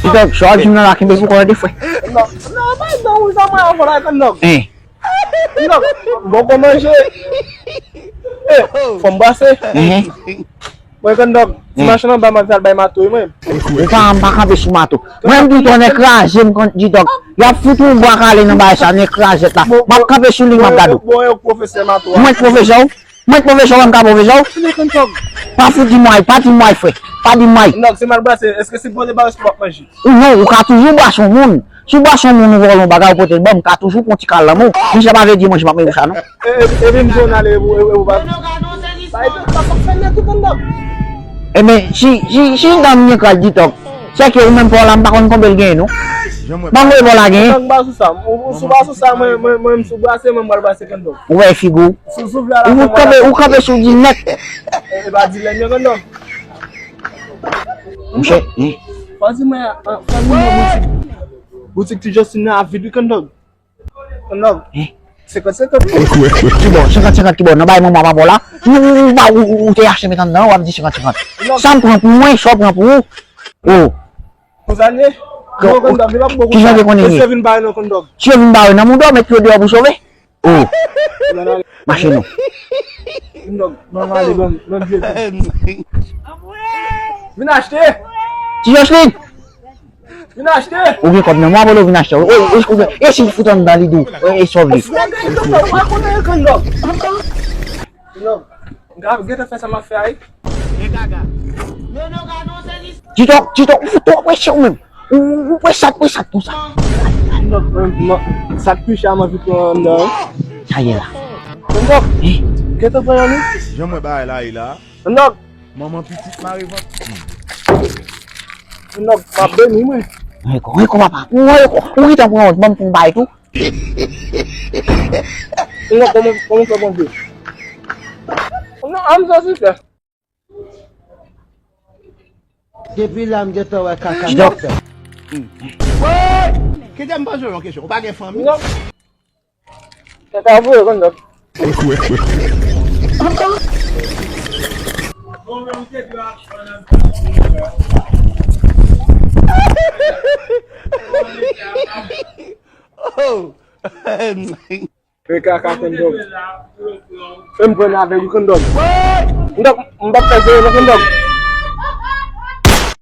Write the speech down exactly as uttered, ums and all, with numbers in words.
Ti Dòg, sa w ap di m nan la, kenbe pou kò w de frè. Non, non, pa nan wouj la, mwen avè l, Kondòg. Hein. Kondòg, bon, bon manje. Eh, fò m brase. Hein. Mwen, Kondòg, ti machann anba m ap al bay mato, wi, mwen. Ou pa, m pa kanpe sou mato. Mwen, m di, tonnè kraze m, kon, Ti Dòg. Y ap fout yon bwa kale nan bagay sa, nèg kraze la. M ap kanpe sou li, m ap gade w. Bon, bon, bon, pwofesè mato a. Mwen, pwofesè w. Mwen, pwofesè w, m ka pwofesè w. Pa fout di m way, pa di m way, frè. Pa di m way. Kondòg, se mal brase. Èske se bò de bagay w ap manje? Ou non, ou ka toujou brase yon moun. Si w brase yon moun, ou vòlè yon bagay, ou pote l ban m, m ka toujou pran ti kal nan men w. Men sa pa vle di manje m ap manje sa, non. E, e, epi m di w n ale, e, e, ou pa. Bay tèt pa, pa fè nèt ou, Kondòg. Ebyen, si, si, si dan m gen kal Ti Dòg, sèke ou menm pa w la, m pa konn konbyen l genyen, non. M pa voye pa w la genyen. Kondòg, m pa sou sa. Ou, ou, si w pa sou sa, mwen, mwen, mwen, m sou brase, mwen, m pral brase, Kondòg. Ou wè figi w. Ou kanpe, ou kanpe sou di nèt. E, e pa di lè m yo, Kondòg. Monchè, hein? Fò di mwen, an, fò di mwen boutik. Boutik Ti Justin nan ap vid wi, Kondòg. Kondòg. Hein? Senkant senkant. Ki bò? Senkant senkant ki bò? Nan bay manman pa bò la. Ou, ou, ou, ou, ou, ou te achte met anndan, w ap di senkant senkant. Sa m pran pou mwen, sa w pran pou ou. Oh. Pou sa l ye? Non, Kondòg, li p ap bon konsa. Kijan w te konnen l ye? Mesye vin bare nan, Kondòg. Si yo vin bare nan mouda w, met pye w deyò pou sove. Oh. Mache non. Kondòg, ban m ale, ban m, ban m vye. Vin achte. Ti Jocelyn. Vin achte. Ou gen kòb nan men w, ou vin achte. Oh, oh, oh, e si l fout anndan li di w, e, e sove. Kondòg, Kondòg, Kondòg. Kondòg, m ka gentan fè sa m ap fè a, wi. Ti Dòg, Ti Dòg, ou fout twò prese ou menm. Ou, ou, ou prese, prese konsa. Kondòg, mwen, mwen, sa k pi chè a, m anvi pran anndan, wi. Sa ye la. Kondòg, gentan pran yon, wi. Jan mwen bagay la ye la. Kondòg. Manman pitit mare vant. Kondòg, m ap beni, mwen. Mwen kon, mwen kon papa. Mwen kon, ou gentan pran yon, ban m pou m bay tou. Non, kòman, kòman fè Bondye? Non, an m sòsifè. Depi la, m gentan wè kaka. Kite m poze w yon kesyon. Ou pa gen fanmi? Non. Kaka vre, Kondòg. Oh! E kaka, Kondòg. E m pran avèg ou, Kondòg. Kondòg, m p ap fè zero non, Kondòg.